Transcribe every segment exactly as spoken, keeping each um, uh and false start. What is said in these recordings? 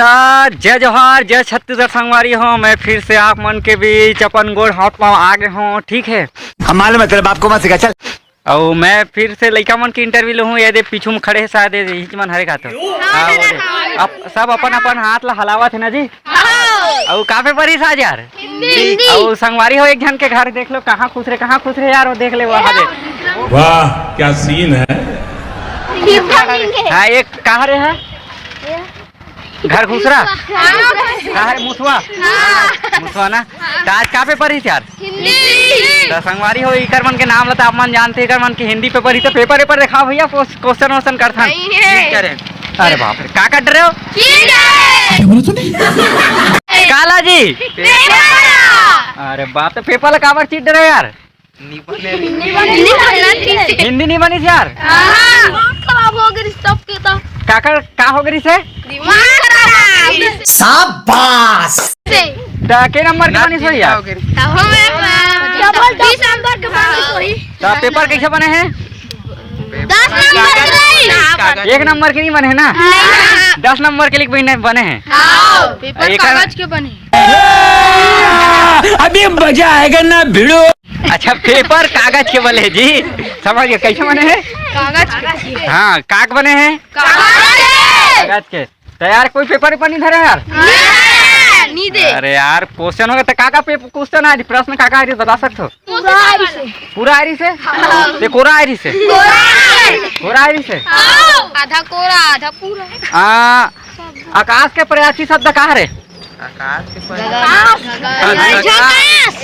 त जय जोहार, जय छत्तीसगढ़ संगवारी हो, मैं फिर से आप मन के बीच अपन गोड़ हाथ पाँव आ गे हों, ठीक है। हम मालूम है तेरे बाप को मत सिखा, चल। अउ मैं फिर से लइका मन के interview लूहूँ, ये दे पीछू में खड़े हे शायद, ये इही मन हरे का तो। हाँ, हाँ, वो दे। हाँ। अप-, सब अपन अपन हाथ ला हलावत हे ना जी। हाँ। अउ का paper रिहिस आज यार? हिंदी। अउ संगवारी हो, एक झन के घर देख लो, कहाँ खुसरे, कहाँ खुसरे यार, वो देख ले, वो हरे। वाह, क्या scene है। हाँ, एक कहाँ रे है? घर खुसरा? हाँ। कहाँ रे, मुसवा? हाँ। मुसवा ना? हाँ। त आज का paper रिहिस यार? हिंदी। त संगवारी हो, इकर मन के नाम ल त आप मन जानते, इकर मन के हिंदी paper रिहिस, त paper, paper देखाव भैया, क्वेश्चन वोश्चन करथन। नहीं है। अरे बाप रे, का कर रहे हो? ठीक है। क्या बोला तूने? काला जी। पेपर। अरे बाप, त paper ला काबर चीट रहे हो यार? नहीं बने। हिंदी नहीं बनिस यार। हाँ, दिमाग खराब हो गई सबके तो। काकर का हो गई से? दिमाग खराब। शाबाश। से। त के नंबर के बनिस हो यार? तब हमें डबल बीस नंबर के बनिस होही। त paper कैसे बने हैं? दस नंबर के नहीं। एक नंबर के नहीं बने हैं ना? नहीं। दस नंबर के लिए बने, बने हैं। हाँ, paper एक कागज के बने। अभी मजा आएगा ना भिड़ो। अच्छा, paper कागज के बने जी, समझ गए, कैसे बने हैं? कागज के। हाँ, काक बने हैं? कागज के। कागज के। त यार, कोई paper वेपर नहीं धरे यार? नहीं दे। अरे यार, question होगा त का का पे-, question आज, प्रश्न का का आज बता सकते हो? पूरा आयरी से। पूरा आयरी से? हाँ। ते कोरा आयरी से? कोरा आयरी। कोरा आयरी से? हाँ। आधा कोरा, आधा पूरा। आ, आकाश के पर्यायवाची शब्द का हरे? आकाश के पर झकास।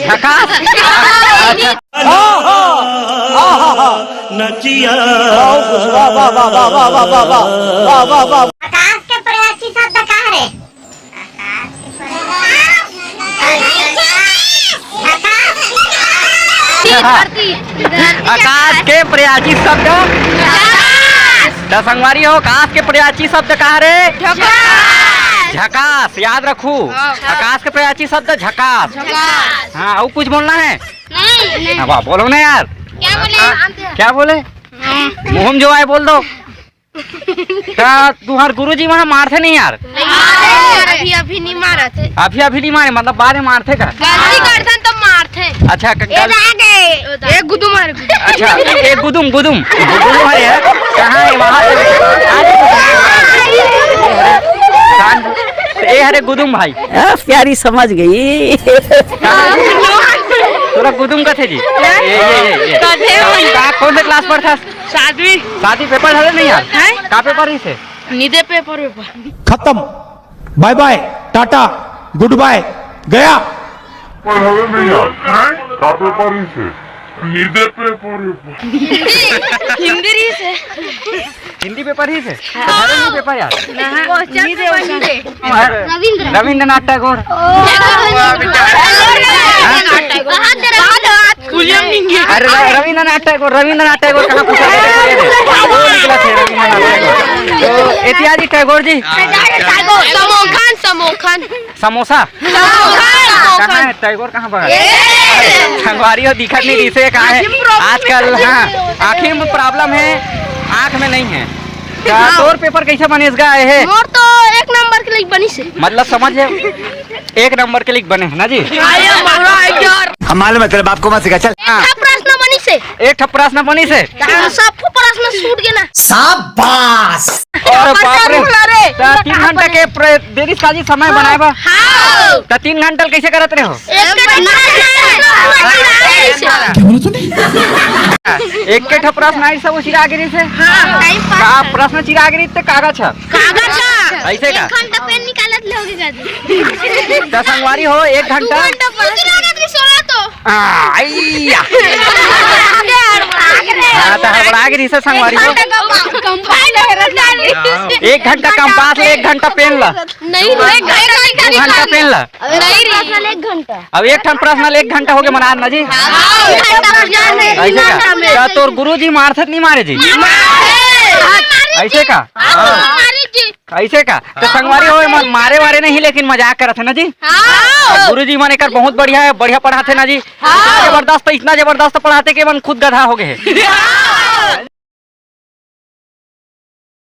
झकास। नचिया। वाह, वाह, वाह। आकाश के पर्यायवाची शब्द का हरे? आकाश के पर्यायवाची शब्द। त संगवारी हो, आकाश के पर्यायवाची शब्द का हरे? झकास। झकास, याद रखू। हाँ। आकाश के पर्यायवाची शब्द झकास। झकास। हाँ, अउ कुछ बोलना है? नहीं। हाँ, वाह, बोलो ना यार। क्या बोले? हाँ, क्या बोले? हाँ। मुंह में जो आए बोल दो। त तुहर गुरुजी वहाँ मारथे नहीं यार? नहीं मारे यार, अभी, अभी नहीं मारत हे। अभी, अभी नहीं मारे, मतलब बाद में मारथे का? गलती करथन तो मारथे। अच्छा, क-, ए गल- दागे। ए गुदुम मार। अच्छा, ए गुदुम, गुदुम। गुदुम है यार। कहाँ है वहाँ पे? आज तो ए हरे गुदुम भाई। हाँ, प्यारी समझ गई। तोला गुदुम कथे जी। ये, ये, ये, ये। कथे भाई। का, कौन से class पढ़थस? सातवीं। सातवीं paper हरे नहीं यार? हैं? का paper रिहिसे? निदे paper, paper। खत्म। Bye bye, Tata, good bye, गया। पढ़ावे नहीं यार, हैं? का paper रिहिसे? निदे paper, paper। हिंदी रिहिसे। हिंदी paper रिहिसे? हाँ। अरे नहीं paper यार। नहीं दे, नहीं दे। रविंद्र। रविंद्रनाथ टैगोर। ओ। अरे र-, रविंद्रनाथ टैगोर, रविंद्रनाथ टैगोर कहाँ पूछा गया? वो निकला थे रविंद्रनाथ टैगोर। तो इत्यादि टैगोर जी। समोखन, समोखन। समोसा। कहाँ है टैगोर, कहाँ पर? संगवारी हो, दिखत नहीं दिसे, कहाँ है? आजकल, हाँ, आँखी में problem है, आँख में नहीं है। त हाँ। तोर paper कैसे बने गा हे? मोर तो एक नंबर के लिए बनिसे। मतलब समझ है, एक नंबर के लिए बने है ना जी? हम मालूम है, तेरे बाप को मत सिखा, चल। हाँ। एक प्रश्न बनिसे। एक ठो प्रश्न बनिसे। सब प्रश्न छूट गए ना। शाबाश। अरे बाप रे। बोला रे। त तीन घंटा के प्र-, देरी साजी समय बनाए बा। हाँ। त तीन घंटा ल कैसे करत रहे हो? एक के ठो प्रश्न आइस हे, वो चिरा गिरी से? हाँ, time pass। का प्रश्न चिरा गिरी त कागज है? कागज है। ऐसे का? एक घंटा पेन निकालत ले होगे गाजी। त संगवारी हो, एक घंटा। दू घंटा पेन चिरा गिरी, सोला तो। आ, आइया। हाँ, त हड़बड़ा गिरी से संगवारी हो। एक घंटा कंपास ले, एक घंटा पेन ला। नहीं, एक घंटा दू घंटा पेन ला। अबे नहीं रे। प्रश्न एक घंटा। अब एक ठन प्रश्न एक घंटा होगे मनार ना जी। हाँ, एक घंटा प्रश्न है। ऐसे का? क्या तोर गुरु जी मारथे त नहीं मारे जी? मारे। ऐसे का? हाँ, मारे जी। ऐसे का? त संगवारी हो, मन मारे वारे नहीं, लेकिन मजाक करत हे ना जी। हाँ। गुरु जी मन एकर बहुत बढ़िया है, बढ़िया पढ़ाथे ना जी। हाँ। इतना जबरदस्त, इतना जबरदस्त पढ़ाथे कि मन खुद गधा होगे हे। हाँ।